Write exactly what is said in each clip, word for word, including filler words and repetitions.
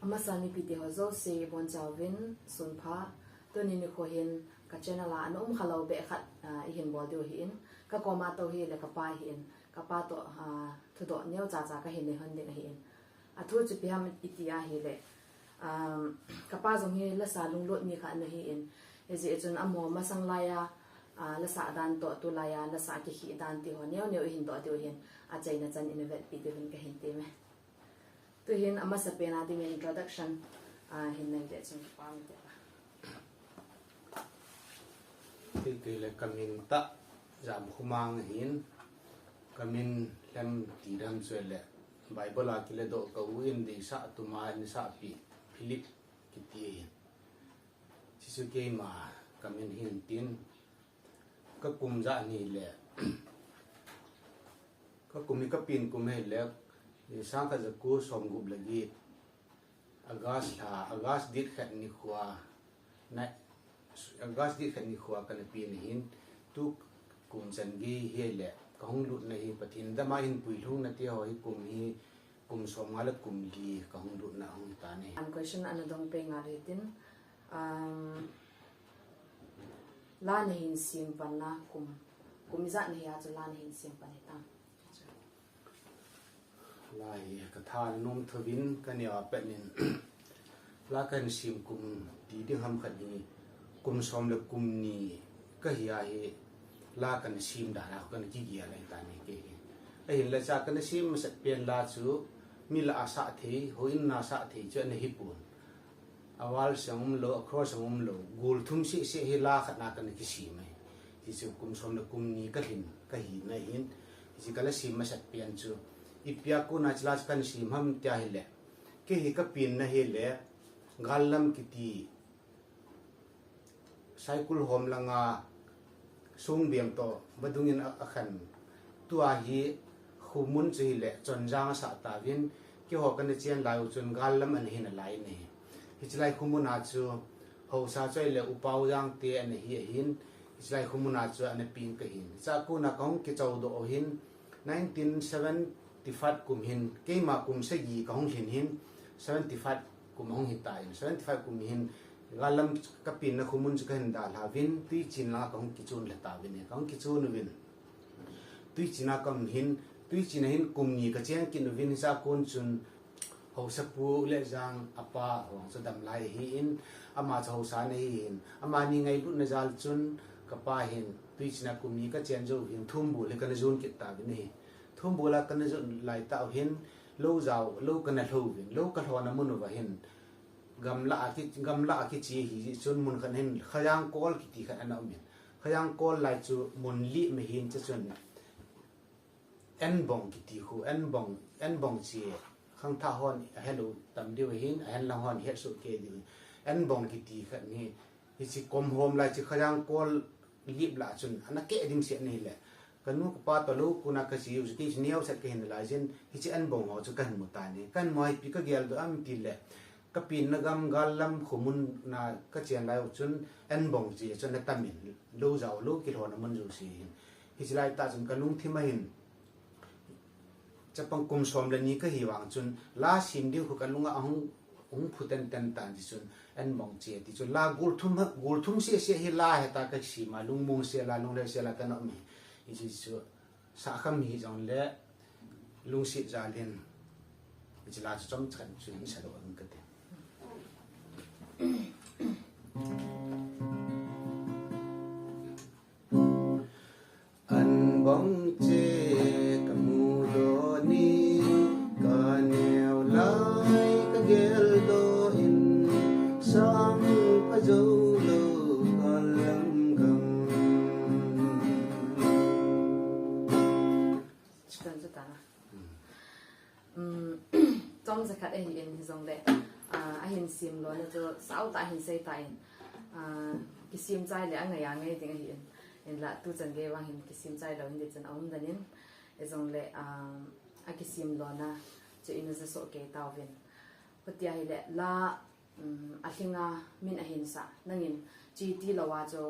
Amasa mipite ho jouse ibonchauvin sunpha. Tuni nikho hin ka channel a ana um khalou beh khat, ah, ihin bol diu ahin. Ka koma tou hi le ka pa ahin. Ka pa toh, ah, thudoh neocha cha kahin nei hon ding ahin. Athu chu ipi ham iti ahile, um, ka pa jong hi lasa lunglut mi khat ana hin. Hijeh chun amaho masang laiya, ah, lasa dan toh tulaiya lasa kikhih dan ti ho neo neo ihin doh diu ahin. Achaina chan ina vetpi diuvin kahin temme. Tuhin amasa pen a dingin introduction, ah, hin nei le chun kipa mite. Kei, kei le kamin tah Jamkhomang ahin, kamin lhem ti dam chu le Bible a kile doh ka u in deisah tuma in sahpi Philip kiti ahin. Chuchu keima kamin hin tin, ka kum ja ni le, ka kum hi ka pen kum hi le, sangkhat jako somgup le get, August lha, August date khat nikho a, na, August date khat nikho a kana pen ahin, tu kum chan gei hi le, ka hung lutna hi, Pathen dam a hin puilhungna ti ho hi kum hi, kum somnga le kum li ka hung lutna hung tan ahi. An question ana dong peh ngal hitin, um, la nahin sem panna kum, kum ijat nahi a chu la nahin sem pan hitam? La hi ka thanom thouvin ka neo a penin, la kahin sem kum ti ding ham khat hi, kum som le kum ni kahi a hi, la kana sem dan a kana kigel ahi tan ahi kei hi. Ahinla cha kana sem masat pen la chu, mi la a sah thei, houin a sah thei chu ana hi pon. A wall sang um lou, a cross sang um lou, gol thum seh seh hi la khat na kana kisem ahi. Hichu kum som le kum ni ka lhin, ka hina ahin, hichu ka la sem masat pen chu. Ipi a kona chu la chu kana sem ham ti ahile, kei hi ka penna hi le, gal lam kiti, Saikul hom langa Songbeng toh vadung in a, akhen. Tua hi khumun chu hi le Chonjang asah tauvin, keiho kana chen lai u chun gal lam ana hi nalai in ahi. Hiche lai khumun a chu Haosa chu hi le Upau Jang te ana hi ahin, hiche lai khumun a chu ana peng ka hin. Hiche a kona ka hung kichou doh u hin, nineteen seventy-five kum hin, keima kum sagi ka hung lhin hin, seventy-five kum ahung hi tan, seventy-five kum hin, gal lam ka penna khumun chu ka hin dalha uvin, Tuichin langa ka hung kichon lha tauvin, ka hung kichon uvin. Tuichin a ka um hin, Tuichin a hin kum ni ka cheng kit uvin, hiche a kon chun, Haosapu Lejang apa ho chu damlai ahin, ama chu Haosa ana hi hin, amani ngailutna jal chun, ka pa hin, Tuichin a kum ni ka chen jou hin, Thumbul hi kana jon kit tauvin ahi. Thumbul a kana jon lai tah u hin, lou jao, lou kana lhou uvin, lou ka lhona mun uva hin, gamla a ki, gamla a kiche hi chun mun khat hin, Khajang Kol kiti khat ana um in. Khajang Kol lai chu mun lih ma hin, chuchun Enbong kiti khu, Enbong, Enbong che, khangthah hon ahelou tam diu ahin, ahen lang hon het soh kei diu ahin. Enbong kiti khat hi, hiche kom hom lai chu Khajang Kol lip lah chun, ana keh ding seh ana hi le. Ka nu ka pa toh lou kona ka che u chu kei chu neo sat ka hin lai jin, hiche Enbong ho chu ka hin mu tan ahi. Ka hin mu a ipi ka geldoh ham ti le, ka penna gam gal lam khumun a ka chen lai u chun, Enbong che chu ana tam in, lou jao, lou kilhona mun jouse hin. Hiche lai tah chun ka lungthim a hin, chapang kum som le ni ka hi vang chun, la sem ding khu ka lung a ahung, hung phu tenten tan ti chun, Enbong che ti chu la gol thum ha, gol thum seh seh hi la heta ka sem a, lungmong sel a, lunglhai sel a kana um hi. Hiche chu, sah kham hi jong le, lungset jal in, hiche la chu chomcha khat chu hin sa doh ing kate. Enbong che ka mudoh ni, ka neo lai ka geldoh in, sang pha jou lou ka lam gam. Chutan, chutan a. Hmm. Um, chomcha khat ahin, hijongle, ah, ahin sem lona chu saotah ahin sei tan, ah, kisem chai le angai angai ding ahin, hinla tuchan gei vang hin kisem chai lou in ti chun aum den in, hijongle, ah, akisem lona chu ina ja soh kei tauvin. Hutia hile la, um, alhinga min ahin sah, nangin chiti lou a chu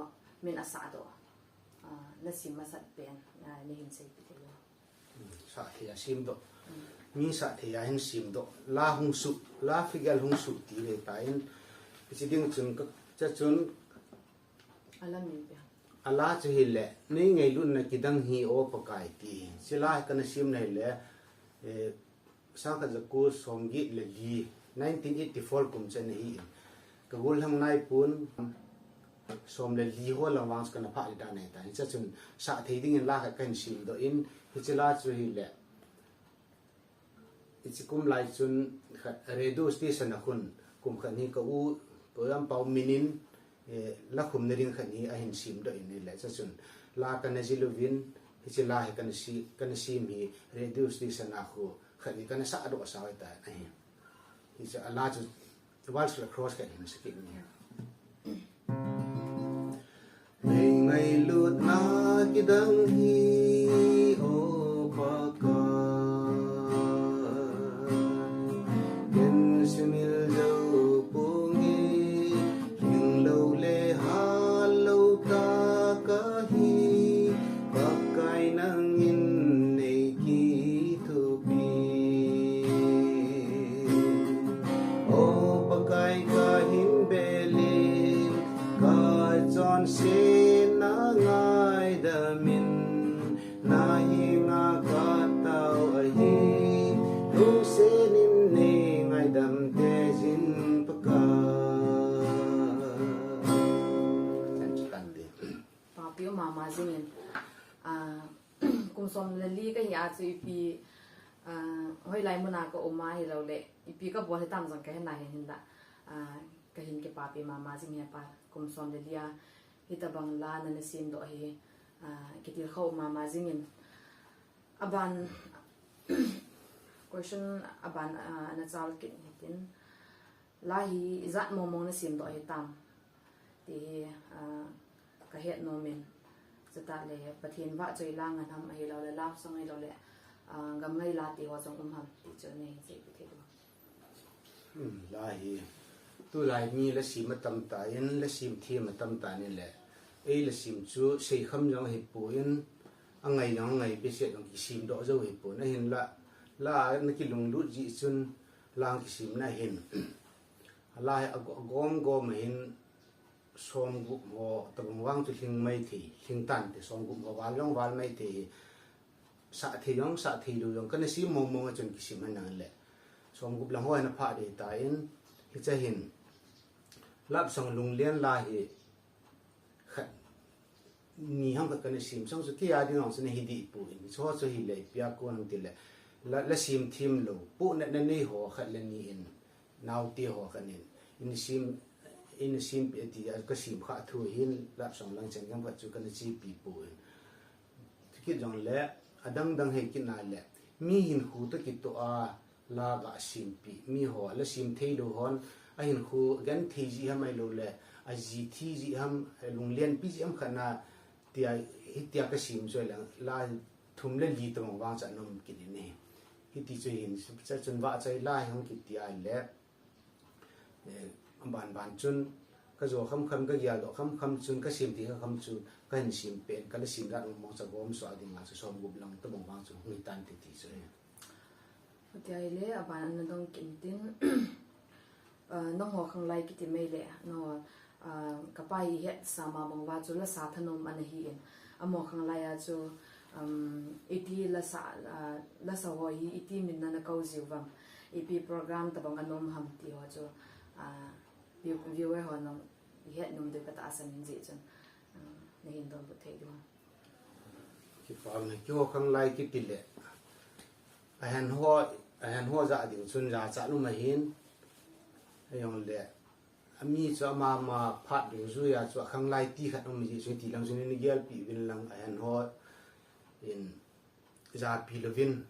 min asah doh, ah, na sem masat pen, ah, nahin seipeh thei lou. Sah thei a sem doh. Mi sah thei a hin simdoh, la hung suh, la figure hung suh ti ve ta in, hichi ding chun ka, cha chun Alam in pia. Ala chu hile, nei ngailutna kidang hi o Pakai ti. Chila kana simna hile, eh, sangkhat jako somget le li, nineteen eighty-four kum chana hi in. Ka gollhang naipun, som le li ho lang vang chu kana phah le dan ahi ta. Hicha chun sah thei dingin la khat kahin simdoh in, hichi la chu hile, hichi kum lai chun khat radio station a khun kum khat hi ka u, ka u Ampau min in, eh, la khumna ding khat hi ahin simdoh in hile, cha chun la kana jil uvin, hichi la hi kana si, kana sim hi radio station a khu khat hi kana sahdoh sa ta ahi. Hicha la chu Waltz le Cross khat hin sah kit ni. Nei ngailutna kidang hi o Pakai. Ken simil jou ponge, lhinglou le hallou tah kahi, Pakai nangin nei kithopi. O Pakai kahin bel in, kachonsetna ngaidam in, nahenga katao ahi, lungset in nei ngaidam teijin Pakai. Papi u mama jingin, ah, kum som le li kahi a chu ipi, ah, hoilai muna ka um a hilou le, ipi kabol hitam jong kahe nai hin hinla, ah, kahin kipapi mama jing e pa, kum som le li a hitabang la nana simdoh hi, ah, kitilkhou mama jingin. Aban, question aban, ah, ana chal kit hitin. La hi ijat mong mong nasimdoh hitam ti hi, ah, kahet nom in. Chutah le Pathen vahchoi la ngen ham ahilou le love song ahilou le, ah, gamngai la ti ho jong um ham ti chu neihin seipi thei diu. Hmm, la hi, tulai mi la sim atam tan, la sim them atam tan in le, ei la sim chu seikham jong ahipon, angai jong angai behseh jong kisimdoh jou ahipon, ahinla, la na kilunglut jeh chun, la kisimna hin, la hi ago-, agom gom ahin, somgup ho tabang vang chu lhing mai thei, lhing tante, somgup ho val jong val mai thei, sah thei jong, sah thei lou jong, kana sim mong mong a chun kisim hen nang le. Somgup lang ho ana phah ding tan, hicha hin, love song Lunglen la hi, khat, ni ham khat kana sim song chu kei a ding jong chu nahi deh pon, hicho chu hile, ipi a kon ham tile, la, la sim them lou, pohnatna nei ho khat le ni in, naote ho khat in, ina sim, ina simpi ati a, kasim kha thu hin, love song lang chen gam khat chu kana chepi pon. Chukit jong le, adang dang hei kit na le, mi hinkho toh kitoh a, la ga simpi, mi ho, la sim thei lou hon, ahinkho genthei jeh ham ahilou le, aji thi jeh ham, lunglenpi jeh ham khat na, tia, hitia kasim chu le, la thum le li tabang vang chu ana um kit in ahi. Hiti chu hin, cha chun vahchoi la hi hung kiti a le, eh, aban ban chun, kajo kham kham, kageldoh kham kham chun, kasim thei kham kham chu, kahin sim pen, kala sim dan mong mong chu agom suh a ding a chu somgup lang tabang vang chu hung hitan ti ti chu ahi. Ati ahile, aban ana dong kit in tin, ah, nangho khanglai kiti mai le, nangho, ah, kapa hi het sa ma bang uva chu lasa thanom ana hi in, amaho khanglai a chu, um, iti lasa, ah, lasa ho hi iti min nana kou jiu vam, ipi program tabang ana um ham ti ho chu, ah, view-, viewer ho nang ihet nom diu katahsan in jeh chun, ah, nahin donbut thei diu ham. Kipana, keiho khanglai kiti le, ahen ho, ahen ho jah ding chun jachat um ahin, ahijongle, ami chu ama ama phat dungjuia chu akhanglai ti khat um jeh chun, ti lang chun nei gelpi uvin lang, ahen ho in japi louvin,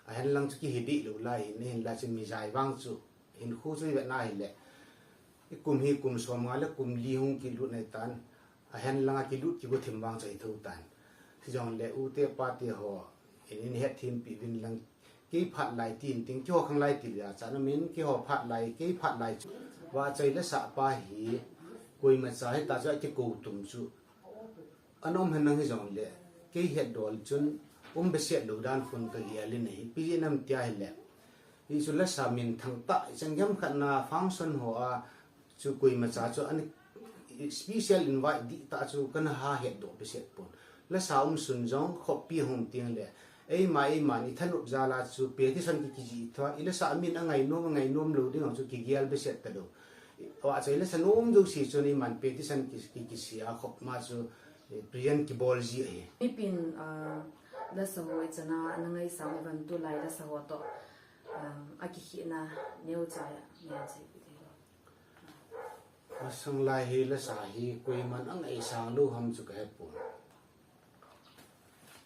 ahen lang chu kihe deh lou lai hin, ahinla chun mi jai vang chu, hinkho chu ivet na hile, ikum hi kum somnga le kum li hung kilut nai tan, ahen langa kilut kigo thim vang chu ahi thou tan. Hijongle ute pate ho, in, in het thempi uvin lang, kei phat lai tin tin, keiho khanglai ti le jachat um in, keiho phat lai, kei phat lai chu, vahchoi lasa pa hi, koimacha hita chu akikou tum chu, ana um hen lang hijongle, kei hetdol chun, um behseh lou dan khun kagel in ahi, ipi jeh ham tia hile, Hichu lasa minthang tah, ichan gam khat na function ho a chu koima cha chu an special invite dih tah chu kana ha het doh behseh pon. Lasa um sun jong khoppi hung teng le, eima, eima, i thanop jal a chu petition ki, kijih thou, i lasa min angainom, angainom lou ding chu kigel behseh talou. Wa chu i lasa nom jouse chun eiman petition ki, ki, kisih a khop ma chu, eh, present kibol ji ahi. Mipin, ah, lasa ho ichan a ana ngaisang uvem tulai lasa ho toh, ah, akikhehna neocha, neocha ipi thei lou. Masang lai hi lasa hi koiman angaisang lou ham chu kahe pon.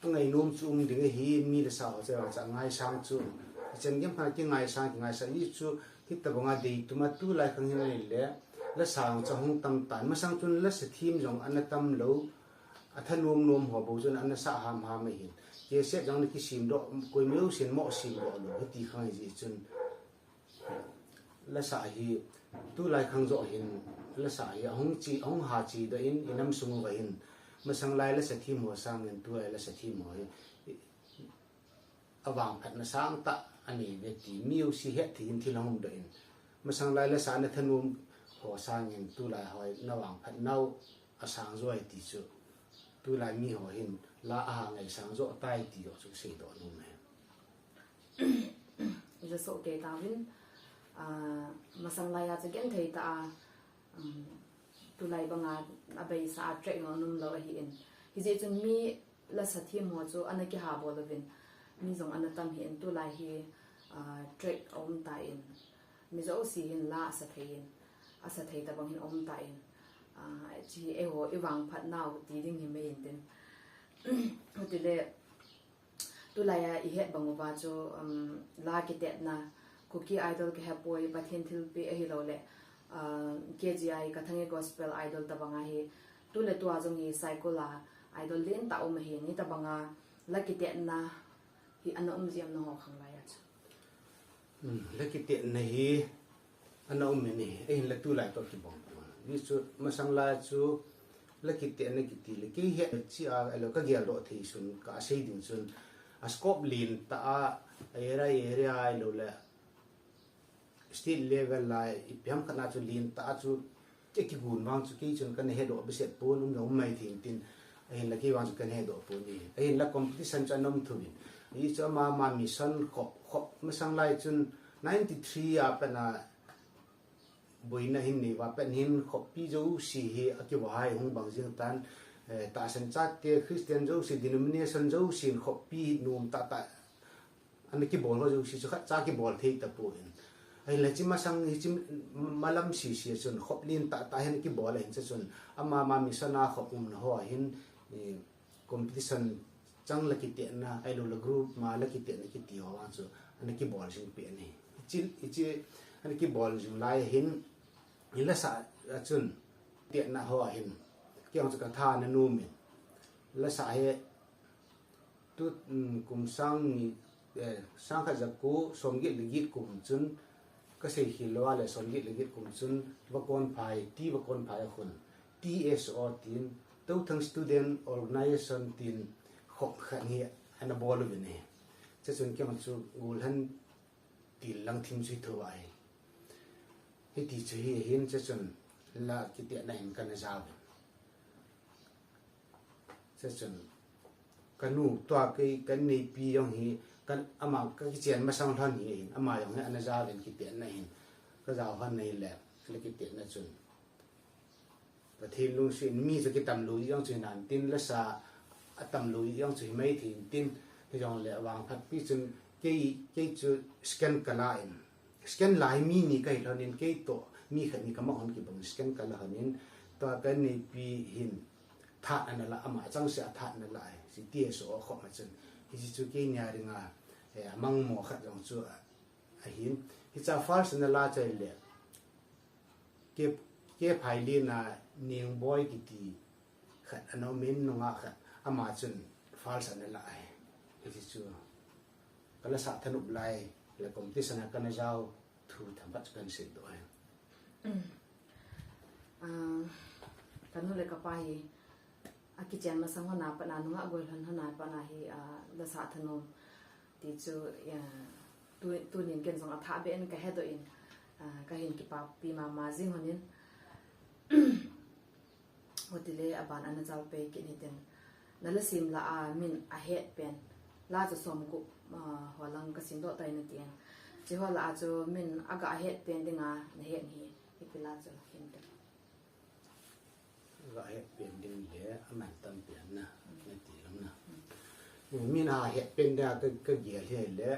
Angainom chu um ding ahi, mi lasa ho cha, cha ngaisang chu. Ichan gam khat kingaisang, kingaisang ni chu, hitabang a deitum a tulai khang hin le, lasa chu hung tam tan. Masang chun lasa thim jong ana tam lou, athanom nom ho bou chun ana sa ham ham ahin. Cassette jong ana kisim doh, koima jousen mo sim doh lou, hiti khang ahi jeh chun. Lasa hi, tulai khang joh hin, lasa hi, ahung chi, ahung ha chi doh in, i nam sung uva hin. Masang lai lasa thim ho sangin, tulai lasa thim ho hi, avangphatna sangtah anei ve ti, mi jouse het thei in thil ahung um doh in. Masang lai lasa ana thanom ho sangin, tulai ho hi, na vangphat nau asang jo ahi ti chu. Tulai mi ho hin, la aha ngaisang jo tai ti ho chu seidoh nom e. Jaso kei tauvin, ah, masang lai a chu genthei tah a, um, tulai banga abeisa a track jong um lou ahin. Hijeh chun mi lasa thim ho chu ana kiha bol uvin. Mi jong ana tam hih in tulai hi, ah, track aum tan. Mi jouse hin la asa thei in. Asa thei tabang hin aum tan. Ah, chi eiho i vangphat nau ti ding hi mai in tin. Hiti le, tulai a i het bang uva chu, um, la kitetna, Kuki Idol kahe poi, Pathen thilpeh ahilou le, uh, K G I, Kathange Gospel Idol tabang ahi, tu le tua jong hi Saikul a Idol lentah um ahi, hitabang a la kitetna hi ana um jiem na ho khang lai a chu. Hmm, la kitetna hi ana um e ni, ahin la tulai toh kibang pon. Ni chu masang lai chu la kitetna kiti le, kei hi chi a, alo ka gel doh thei sun, ka sei ding chun, a scope lentah a, a area, area ahilou le, state level lai, ipi ham khat na chu lentah a chu, Kei kigun vang chu kei chun kana hedoh behseh pon, um jong um mai thei in tin, ahin la kei vang chu kana hedoh pon e. Ahin la competition chu ana um thou in. Hichu ama, ama mission khop, khop masang lai chun ninety three a pat na boina hin nei uva pat hin khoppi jouse hi akivahai hung bang jing tan, eh, tahsan chate Christian jouse denomination jouse in khoppi nom tah tah ana kibol ho jouse chu khat cha kibol thei tapon. Ahin la chi masang hichi malam sese chun khop lentah tah hin kibol ahin, chuchun ama, ama mission a khop umna ho hin, eh, competition chang la kitetna, ahilou le group ma la kitetna kiti ho vang chu ana kibol jing peh ahi. Hichi, hichi ana kibol jing lai hin, i lasa a chun tetna ho hin, kei vang chu ka tha ana nom in. Lasa hi Tu, um, kum sang ni, eh, sang khat ja ko som get le get kum chun, ka sei khel lou a le som get le get kum chun, Vakonphai, T Vakonphai a khun, T S O tin, Touthang Student Organization tin, khop khat hi ana bol uvin ahi. Chuchun kei vang chu golhang til lang thim chu hi thou ahi. Hiti chu hi hin chuchun la kitetna hin kana jaovin. Chuchun, ka nu tua kei, ka neipi jong hi, ka, ama ka kichen masang lhon hi hin, ama jong hi ana jaovin kitetna hin, ka jao lhon na hi le, le kitetna chun. Pathen lungset in mi chu kitam lou jong chu hinan tin lasa, atam lou jong chu hi mai thei in tin, hijong le vangphat pi chun kei, kei chu second ka la in, Second la hi mi ni ka hi lhon in kei toh mi khat ni ka mang hon kibang, second ka la hon in, tua ka neipi hin that ana la, ama chang se a that ana la, eh, si T S O khop ma chun. Hichi chu kei nia dinga, eh, amang mo khat jong chu a, ahin. Hicha first ana la chai le. Ke, ke phai le na Ningboi kiti khat ana um in nunga khat. Ama chun first ana la, eh. Hichi chu. Ka lasa thanop lai, le competition a kana jao thu themkhat chu kahin seidoh e. Um. Ah, ka nu le ka pa hi, akichen masang hon a pat na, nungah gol hon, hon a pat na hi, ah, lasa thanom ti chu, ah, Tu, tunin ken jong athah beh in kahedoh in, ah, kahin kipahpi mama jing lhonin. Hotile aban ana jalpeh kit hitin. Nala sim lah a min ahet pen. La chu somgup, ah, ho lang kasim doh tai natin. Hiche ho lah a chu min aga het pen dinga nahet hi. Ipi la chu hin te. Aga het pen ding le aman tam pen na, nati lam na. Min ahet pen dia ka, kagel hi le.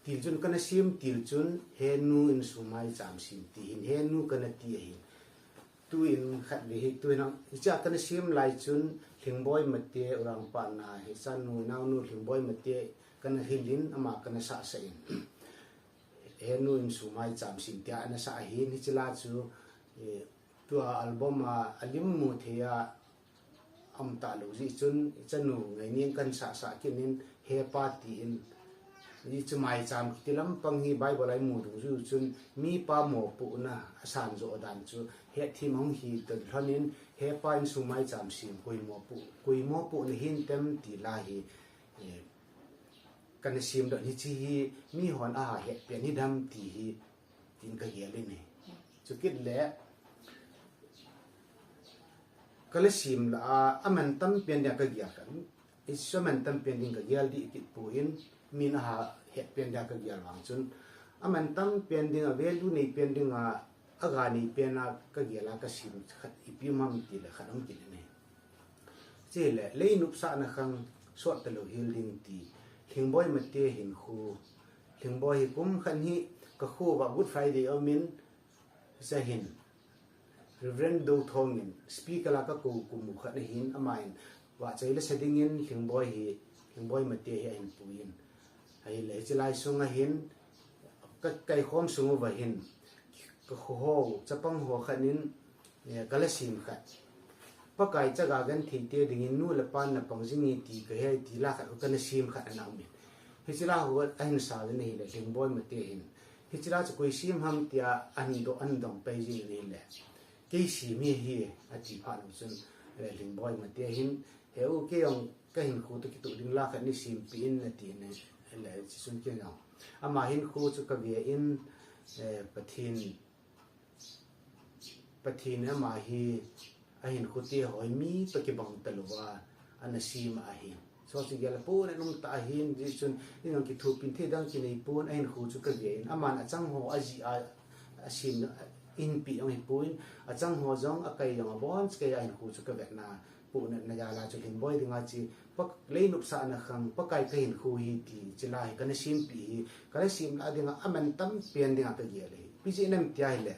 Til chun kana sim, til chun henu in sumai cham sim ti hin, henu kana ti ahin. Tuin khat ve hi, tuin ang, hicha kana sim lai chun Lhingboi Mate, Urangpat na, hicha nu, naonu Lhingboi Mate kana hilin, ama kana sahsah in. Henu in sumai cham sim tia ana sah ahin, hiche la chu, eh, tua album a, alim mu thei a, aum talou jeh chun, chanu ngainin kan sahsah kit in, Hepa tin, hichu maicham kiti lampang hi Bible a imu dungjuiyu chun, mipa mopohna asan joh dan chu, hetthem hung hi tah lhonin, Hepa in sumai cham sim, koi mopoh, koi mopohna hintem ti la hi, eh, kana sim doh in hiche hi, mihon aha het pen hidem ti hi, tin kagel in ahi. Chukit le, kala sim lah a, aman tam pen dia kagel khan. Hichu aman tam pen ding kagel dih kit pon, min aha het pen dia kagel vang chun. Aman tam pen ding, avalue nei pen ding a, aga nei pen a kagel a kasim khat ipi um ham tile khat um kit in ahi. Chule, lei nopsahna khang sot talou hel ding ti. Lhingboi Mate hinkho. Lhingboi hi kum khat hi kakho uva Good Friday aumin, hiche hin Reverend Douthong in speaker a kakou kum u khat ahin, aman vahchoi lasa dingin Lhingboi hi, Lhingboi Mate hi ahin puiyin. Ahile hiche lai sunga hin, ka, kaikhom sung uva hin, kakho ho, chapang ho khat in, eh, kala sim khat. Pakai chaga genthei te dingin nu le pan napang jing e ti kahe ti la khat kana sim khat ana umin. Hiche la ho ahin sauvin ahile Lhingboi Mate hin. Hiche la chu koi sim ham tia ahin do, ahin dong pai jing in ahile. Kei sim ahi, ati phat u chun, eh, Lhingboi Mate hin, he u kei jong kahinkho toh kitoh ding la khat nei simpeh in ati in ahile, hiche chun kei jong. Ama hinkho chu kave in, eh, Pathen Pathen in ama hi ahinkho te ho hi mi toh kibang talouva ana sem ahi. Hiche chu gel a pon anom tah ahin, hijeh chun, in jong kithopi thei dang kinei pon, ahinkho chu kave in, aman achang ho ajih a, asem, ahinpeh jong hipon, achang ho jong, akai jong, abon cheh kei a ahinkho chu kavetna, Pu na, na jal a chu Lhingboi dinga chu, Pak, lei nopsahna khang, Pakai kahinkho hi ti, hiche la hi kana sempeh hi, kana sem lah dinga, aman tam pen dinga kagel ahi. Ipi jeh ham tia ahile.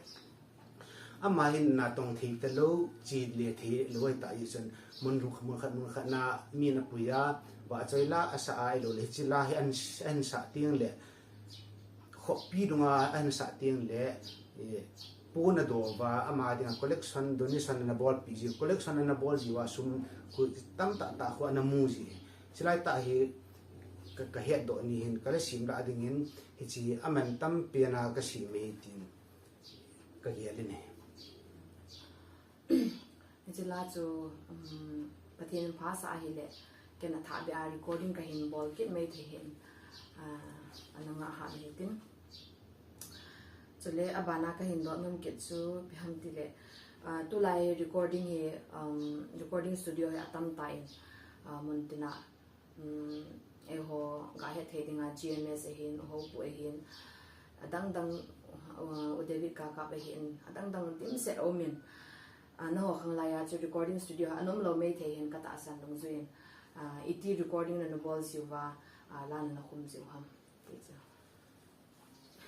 Ama hin natong thei talou, che le thei lou ahi tah jeh chun, mun lhung, mun khat, mun khat na, mi ana pui a, vahchoi la, asah a, ahilou le, hiche la hi ahin, ahin sah teng le, khopi dunga ahin sah teng le, eh, pon adoh uva, ama dinga collection, donation ana bolpeh ji, collection ana bol ji uva, sum khu tamtah tah khu ana mu ji. Hiche lai tah hi ka, kahet doh ni hin, kala sem lah dingin, hiche aman tam pen a kasem ahi tin kagel in ahi. Hiche la chu, um, Pathen in phasah ahile, ken athah beh a recording kahin bol kit mai thei hin, ah, ana ngah hat ahi tin. Chule abana kahin dot nom kit chu ipi ham tile, ah, tulai recording hi, um, recording studio hi atam tan, ah, mun tina, um, eiho gahet thei dinga G M S ahin, Hopu ahin, adang dang, uh, U David Kakap ahin, adang dang dimset aumin, ah, nangho khanglai a chu recording studio ha ana umlou mai thei hin katahsan dungjuiyin, ah, iti recording nana bol jiuva, ah, la nana khum jiu ham ti chu.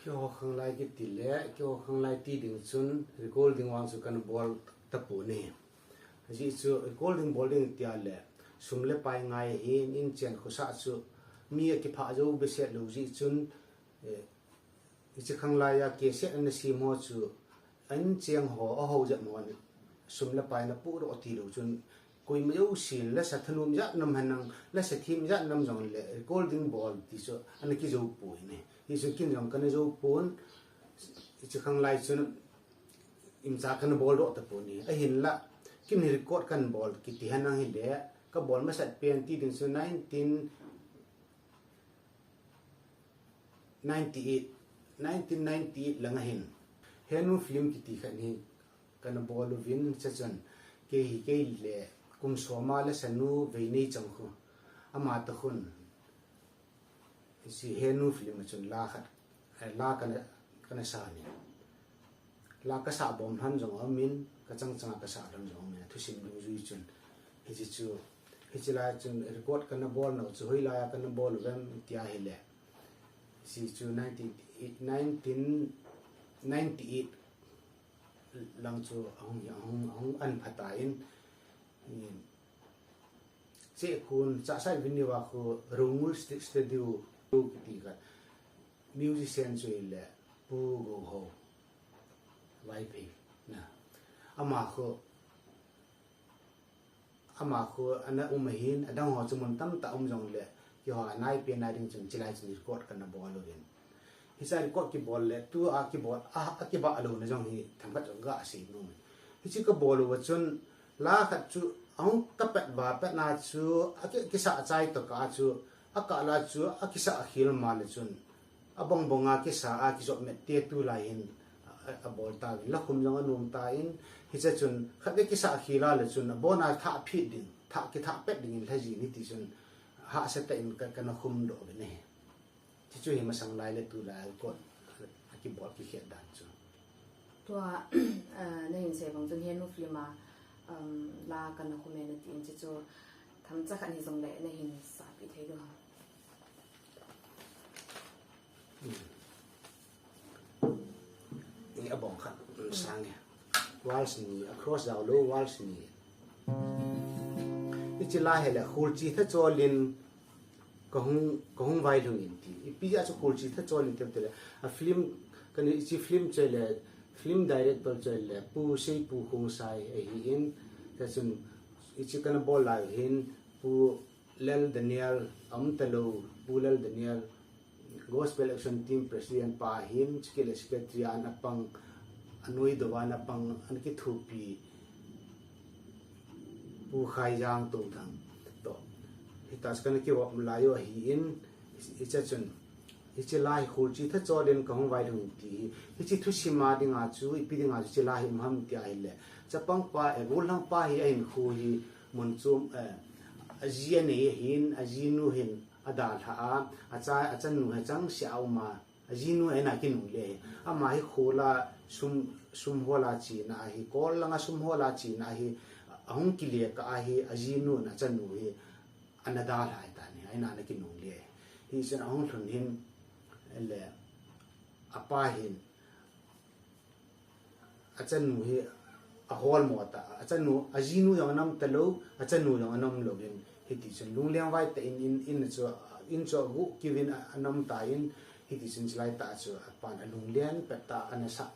Keiho khanglai kiti le, keiho khanglai ti ding chun recording vang chu kana bol tapon ahi. Ajeh chu recording bol ding tia le, sum le pai ngai ahin, inchen khosah chu mi akiphah jou behseh lou jeh chun, eh, hiche khanglai a cassette ana sem ho chu, a inchen ho, aho jat ho, sum le pai ana podoh tilou chun, koima jousen, lasa thanom jat nam henlang, lasa them jat nam jong le, recording bol ti chu, ana kijou poi ne. Hichu ken jong kana jou pon, hichu khanglai chun, imcha kana boldoh tapon ahi. Ahinla, ken record kana bol kiti henlang hile, kabol masat pen ti ding chu nineteen, ninety-eight, nineteen ninety-eight langa hin Henu film kiti khat hi kana bol uvin, hiche chun kei hi kei le kum som a le sanu vei nei chang khu, ama toh khun hiche Henu film a chun la khat, eh, la kana, kana sa ni. La kasa bom lhon jong aumin, kachang changa kasa lhon jong aumin, thusim dungjui chun. Hiche chu, hiche lai chun record kana bol nau chu hoilai a kana bol uvem tia hile, hiche chu nineteen, nineteen ninety-eight lang chu ahung, ahung, ahung an phatai in, Chehkun, Chahsai Avenue a khu Rongul Stu-, Studio kiti khat. Musician chu hile Pu Gohou Vaiphei na. Ama khu, ama khu ana um ahin, adang ho chu mun tamtah um jongle, keiho anaipen na ding chun chilai chun record kana bol uvin. Hiche record kibol le, tua kibol, a, akibah louna jong hi themkhat jong gasei nom in. Hiche kabol uva chun, la khat chu, ahung kapet va pet na chu, aki, kisa achai toh kah chu, akah la chu, akisa akhel ma le chun, abong bong a kisa a kijop met te tulai hin, a, a, abol tauvin, la khum jong anom tan, hiche chun, khat le kisa akhel a le chun, abon a thah phit ding, thah kithah pet ding in lha jin hiti chun, hahsa tah in ka, kana khum doh uvin ahi. Chuchu hi masang lai le tulai a kot, a kibol kikhet dan chu. Tua, eh, nahin sei bang chun Henu film a, um, la kana khum e natin chuchu themcha khat hijongle nahin sapeh thei diu ham? Hmm. Ni abong khat, um, sang e. Waltz ni, a cross jao lou, waltz ni. Hiche la hile, Khulchi Thacholin, Kahung, Kahung Vailhung in ti. Ipi jeh a chu Khulchi Thacholin ti le. A film, kana hiche film chu le, film director chu le, Pu Seipu Khongsai ahin, ta chun, hiche kana bol lai hin, Pu Lal Daniel, aum talou, Pu Lal Daniel, Gospel Action Team President pa hin, chukit le Secretary a ana pang, anoi dou a ana pang, ana kithopi, Pu Khaijang Touthang. Toh, hitia chu kana kivop lai u ahin, hiche chun, hiche la hi Khulchi Thacholin Kahung Vailhung ti hi, hiche thusim a dinga chu, ipi dinga chu hiche la hi um ham tia hile. Chapang pa, eh, gollhang pa hi ahinkho hi mun chom, eh, aji anei ahin, ajinu hin adalha a, acha, achanu hi achangseh a um a, ajinu hi ana kinungle ahi. Ama hi khol a sum, sum hol a chena ahi, kol langa sum hol a chena ahi, ahung kile kah a hi, ajinu in achanu hi ana dalha ahitan ahi, ahin ana kinungle ahi. Hichun ahung lhun hin, le, apa hin, achanu hi ahol mo ta, achanu, ajinu jong ana um talou, achanu jong ana um louvin, hiti chun lungleng vai tah in, in, in chu, in chu agu kivin a, ana um tan, hiti chun chulai tah chu apan alunglen pet tah a ana sah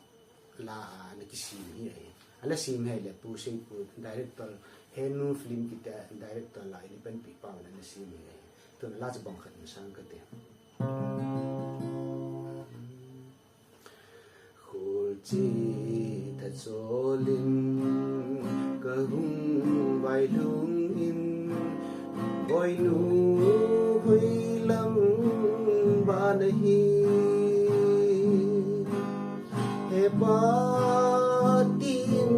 la a ana kisim hi ahi. Ala sim hi le Pu Seipu director, Henu film kiti a director la in panpi pa ana sim hi ahi. Tun la chu bang khat in sang kate. Khulchi Thacholin Kahung Vailhung in, Boinu hoilam ban ahi. He Pa tin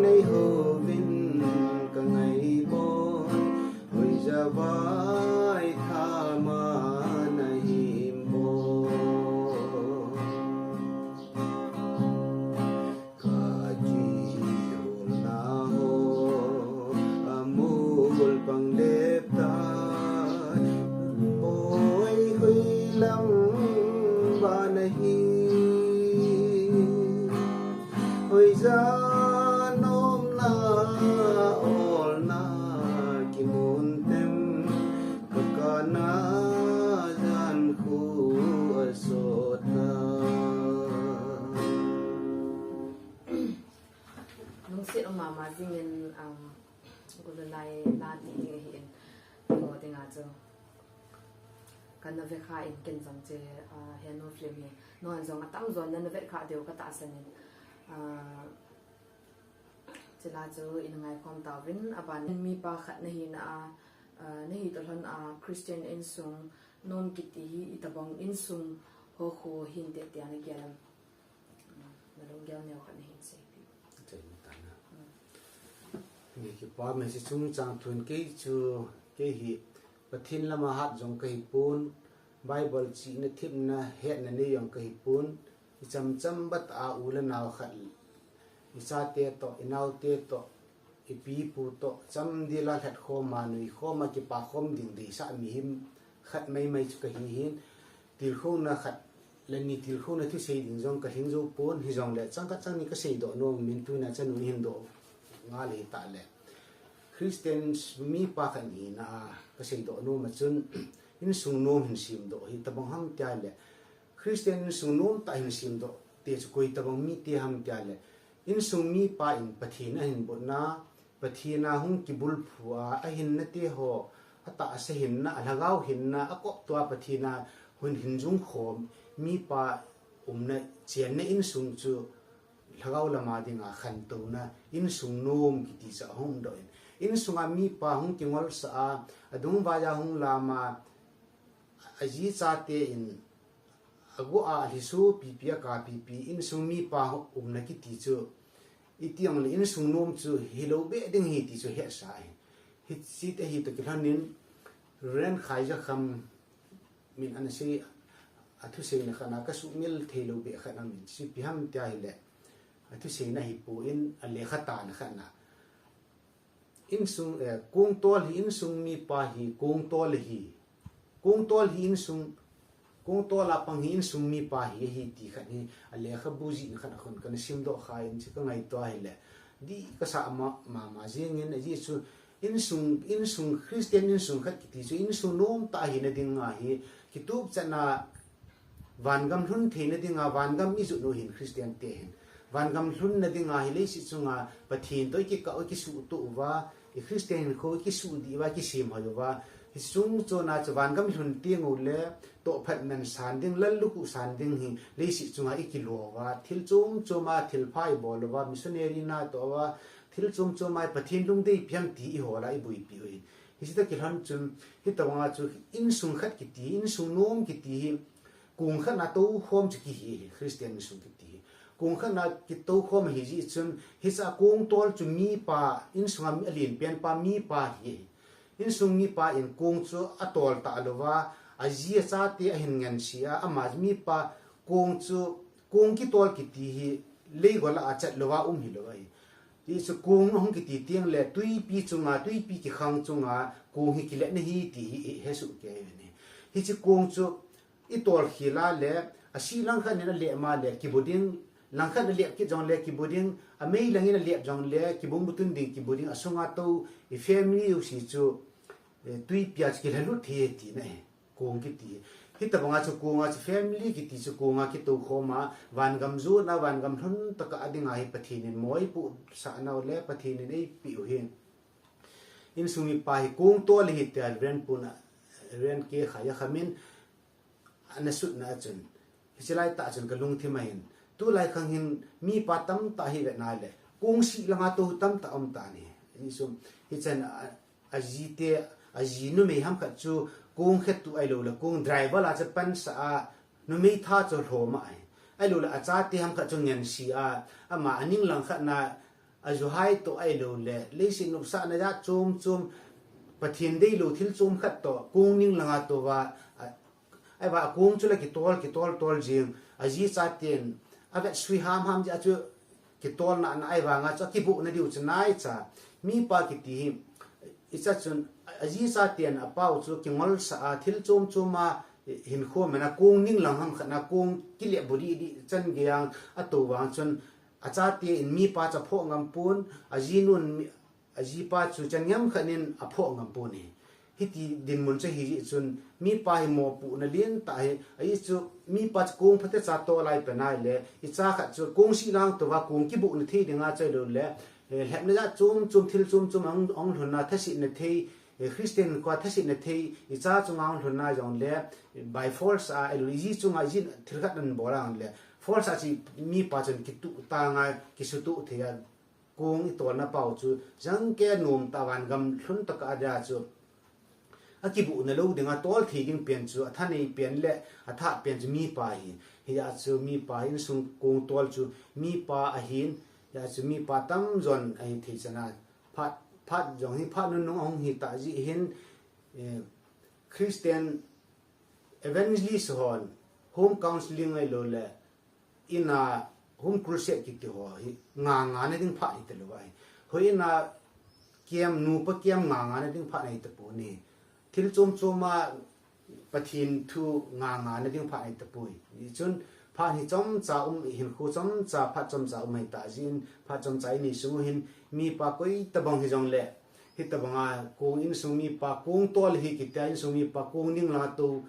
nei houvin ka ngaibon, hoija vaithama na himbol. Ka kiholna ho amul pang lep tai, oi hoilam ban ahi. Hoija nomna olna kimun tem, ka kana jan khu asot ta. Lungset um mama jingin, um, golhang lai la ti ding ahin, keiho dinga chu kana vekha in ken jong che, ah, Henu film hi. Nangho jong atamjon nana vekha diu katahsan in. Ah, chule chu ina ngaikhom tauvin, aban in mipa khat nahina a, ah, nahi toh lhon a Christian insung, nom kiti hi itobang insung Ho khu hin te te ana gel am. Na lunggel neo khat na hin sei pi. Chai ni ta na. Ni ki pa me si chung chang thun kei chu kei hi Pathen lama hat jong ka hi pon, Bible chi na thim na het na nei jong ka hi pon, i cham cham bat a u le nau khat i chate to, i naute to, i pi pu to, cham dila lhat khoma nui khoma kipa khom ding dei sa mi him khat mai mai chu ka hi hin, tilkhouna khat le ni tilkhouna thusei ding jong ka hing jo pon, hi jong le chang khat chang ni ka sei doh nom min tuna chanu hin doh nga le ta le. Christian mi pa khat ni na ka sei doh nom a chun insung nom hin sim doh hi tabang ham tia le. Christian insung nom ta hin sim doh te chu koi tabang mi te ham tia le. Insung mi pa in Pathen a hin bot na, Pathen a hung kibul phu a, a hinna te ho, a ta a sa hinna, a lhagao hinna, a kop tua Pathen a hun hin jung khom, mi pa umna chianna insung chu lhagao lama dinga khantouna, insung nom kiti cha hung doh in. Insung a mi pa hung kingol sa a, a dung vai a hung lama, a ji chate in, a gu a, a hlisu pipi a ka pipi, insung mi pa umna kiti chu, i tiang le insung nom chu hi lo be ding hi ti chu he sa hi. Hi chi te hi to ki hlan in, Ren Khai Ja Kham min ana sei, a thusei na khat na ka su mil thei lo be khat na min si pi ham tia hi le. A thusei na hi pu in a le khat ta na khat na. Insung, eh, kung tol hi insung mi pa hi, kung tol hi. Kung tol hi insung, kung tol a pang hi insung mi pa hi, hi ti khat hi, a le kha bu ji na khat a khun ka na sim doh kha in chi ka ngai to hi le. Di ka sa ma, ma, ma jing in, a ji chu insung, insung Christian insung khat kiti chu insung nom ta hi na ding nga hi, kitup cha na vangam hlun theina dinga vangam i jut u hin Christian te hin. Vangam hlunna dinga hi leiset chunga Pathen to i kikah u, i kisuh to uva, i Christian hinkho i kisuh dih uva, i kisem hoi uva. Hi chung chona chu vangam hlun teng u le tohphat man san ding, lallukhuh san ding hi leiset chunga i kilo uva. Thil chom choma thilpha i bol uva, missionary na to uva. Thil chom choma Pathen lungdei piang ti i hola i buipi u hin. Hi sita kilhon chun, hi tawanga chu insung khat kiti, insung nom kiti hi, kung khat na to khom chu ki hi, hi Christian insung kiti hi. Kung khat na ki to khom hi ji chun, hi sa kung tol chu mi pa, insung a mi alin pen pa mi pa hi, hi. Insung mi pa in kung chu a tol ta lo va, a ji a cha te a hin ngen si a, ama mi pa kung chu, kung ki tol kiti hi, lei gola a chat lo va um hi lo va hi. Hi chu kung hung kiti tiang le, tuipi chunga, tuipi kikhang chunga, kung hi kilet na hi ti hi, hi, he su ke ni. Hi chu kung chu, i tol khila le, a si lang khat nin a le ma le, kibu ding, lang khat a le ki jong le, kibu ding, a mei lang in a le jong le, kibung butun ding, kibu ding, a sunga to, i family u si chu, eh, tuipi a chu kilhalut hi ti na hi. Kung kiti. Hi tabanga chu kunga chu family kiti chu kunga ki to khoma, vangam juna, vangam hlun taka a dinga hi Pathen in moi pu sa na le Pathen in ei pi u hin. Insung mi pa hi kung tol hi tia ren puna, ren ke kha ya khamin, ana sut na chun. Hi chi lai ta chun ka lungthim a hin. Tu lai khang hin mi pa tam ta hi ve na le. Kung si langa to tam ta um ta ni. Ni sum, hi chan a, a ji te, a ji numei ham khat chu kung khet tu ai lo le, kung driver la cha pan sa a, numei tha chu hloma ai. Ai lo le, a cha te ham khat chu ngen si a, ama a ning lang khat na, a ju hai to ai lo le, leiset nopsa na ja chom chom, Pathen dei lo thil chom khat to, kung ning langa to va, a, ai va kung chu le kitol, kitol tol jing, a ji cha ten, a vet sui ham ham ja chu, kitolna na ai vanga chu a kibuh na diu chu nai cha. Mi pa kiti hi, i cha chun, a ji cha ten a pau chu kingol sa a, thil chom chom a, hin kho mena kung ning lang ham khat na kung kile bu di di chan ge yang a to vang chun, a cha te in mi pa cha pho ngam pun, a ji nun mi, a ji pa chu chan ngam khat nin a pho ngam pun hi. Hi ti dinmun cha hi chun, mi pa hi mo pu na lien ta hi, a i chu mi pa chu kung phate cha to lai pe nai le, i cha khat chu kung si lang to va kung kibuh na thei dinga chai lo le, eh, lhep na ja chom chom thil chom chom ang, ang hlun na thasi na thei, eh, Christian kwa thasi na thei, i cha chunga ang hlun na jong le, eh, by force a, eh, i ji chunga i ji thil khat nan bol ang le, force a chi mi pa chun kitu ta nga, kisutu thei a, kung i tolna pau chu, jang ke nom ta vangam hlun taka a dia chu, Akibuh na lou ding a tol thei ding pen chu, a thanei pen le a thah pen chu mipa hi. Hia chu mipa insung kong tol chu mipa ahin, hia chu mipa tamjon ahi thei chana. Phat, phat jong hi, phat nunung ahung hi ta ji hin, eh, Christian evangelist hon, home counseling ahilou le, ina home crusade kiti ho hi, nga nga na ding phat hi ta lou ahi. Hoi ina kiam, nupa kiam nga nga na ding phat na hi ta pu ni. Thil chom chom a Pathen thu nga nga na ding phat na hi ta pui. Ni chun phat hi chomcha um, hinkho chomcha, phat chomcha um hi ta jin, phat chomcha ini sung hin mipa koi tabang hi jong le, hi tabang a kong insung mipa kong tol hi kitia insung mipa kong ning la to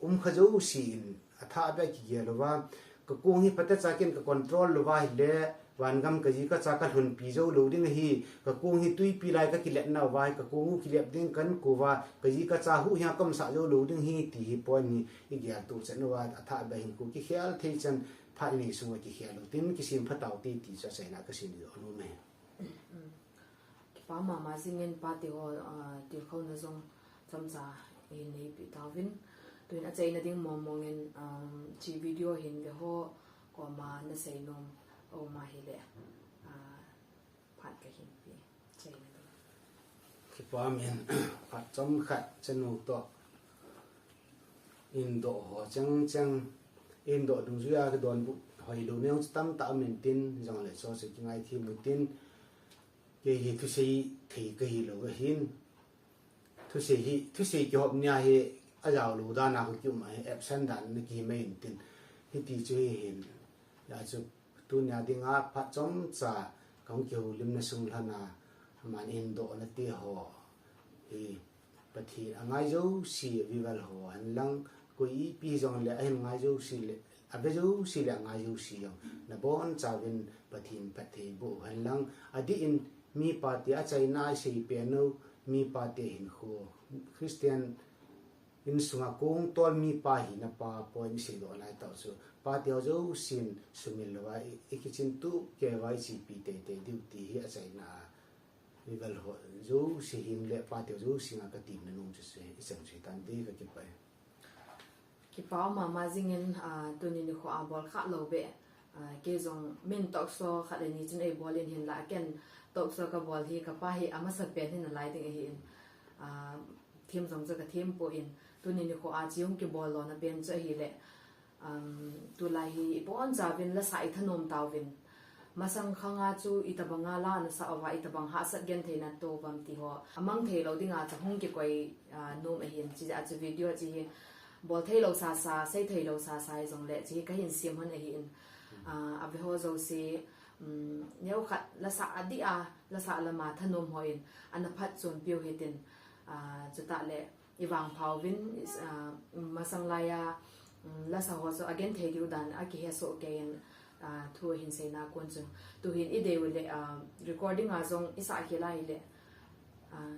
um kha jouse in a thah beh kigel uva, ka kong hi phatecha ken ka control louva hile, vangam ka ji ka cha ka lhunpi jou lou ding ahi, ka kong hi tuipi lai ka kilet nauva, ka kong u kilep ding kan kouva, ka ji ka cha huhhing a ka umsah jou lou ding ahi, ti hi point hi i gel to chan uva, a thah beh hin kong kikhel thei chan, phat ini sunga kikhel lou tin, kisem phatau te ti chu achaina ka sem jou nom e. Kipa mama jingin pate ho, ah, tilkhouna jong chomcha i neipi tauvin. Tuin achaina ding mong mongin, um, chi video hin ve ho koma na sei nom aum a hile, ah, phat ka hin pe. Achaina ding. Kipa min, phat chomkhat chanu to. Indoh ho cheng cheng. Indoh dungjuia ka donbut hoilou neo chu tamtah um intin, jongle chu chu kingaithem u tin. Kei hi thusei thei ka hi lou ahin. Thusei hi, thusei kihop nia hi ajao lou dan a ka kium ahi, absent dan na kihi mai intin. Hiti chu hi hin. Hia chu tunia dinga phat chomcha ka hung kihoulimna sung lhon a, aman indohna te ho hi Pathen angai jouse vival ho hen lang, koi ipi jongle ahin ngai jouse le, ave jouse le angai jouse jong, na bonchauvin Pathen phatthei boh hen lang, adih in mipa te achaina isei pen u, mipa te hinkho, Christian insunga kong tol mipa hina pa point isei doh lai tau chu, pate ho jousen sumil louva, i, i kichin tup keuva i chepi teitei diu ti hi achaina a, vival ho jouse hin le pate ho jouse nga ka temna nom chu se, i chang chu hitan ti ka kipah e. Kipa mama jingin, ah, tuni nikho a bol kha lou beh, ah, kei jong min talk show khat le ni chun ei bol in hinla, ken talk show ka bol hi ka pa hi amasa pen hi nalai ding ahin, ah, them jong chu ka them poi, tuni nikho a chi hung kibol lona pen chu ahile, um, tulai hi i bonchauvin lasa i thanom tauvin. Masang khanga chu itabanga la na sa uva, itabang hahsat genthei na to uvam ti ho amang thei lou dinga chu hung kikoi, ah, nom ahin, chijeh a chu video chi hi bol thei lou sasa, sei thei lou sasa hi jongle chi hi ka hin sem hon ahin, ah, ave ho jouse, um, neo khat lasa adih a, lasa lama thanom hon ana phatchompiu hitin, ah, chutah le i vangphauvin, is, ah, masang laiya, um, lasa ho chu agenthei diu dan a kihesoh kei in, ah, thu ahin seina kon chun. Tuhin i deiu le, ah, recording a jong i sah khel a hile, ah,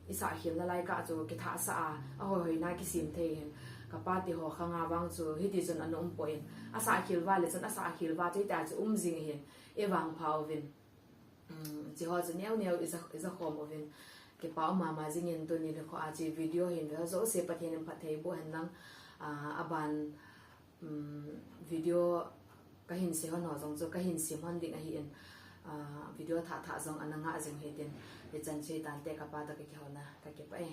i sah khel nalai kah chu kithahsa a, ahoihoi na kisem thei hin. Ka pate ho khanga vang chu hiti chun ana um poi. Asah khel uva le chun asah khel uva chu hitia chu um jing hin, i vangphauvin. Um, chi ho chu neo neo i ja, i ja khom uvin. Kipa um mama jingin tuni nikho a chi video hin ve ho jouse Pathen in phatthei boh hen lang, ah, aban, um, video ka hin sei hon ho jong chu ka hin sem hon ding ahin, ah, video thah thah jong ana nga jing hitin, hichan chu hitante ka pa toh ka kihouna, ka kipah e.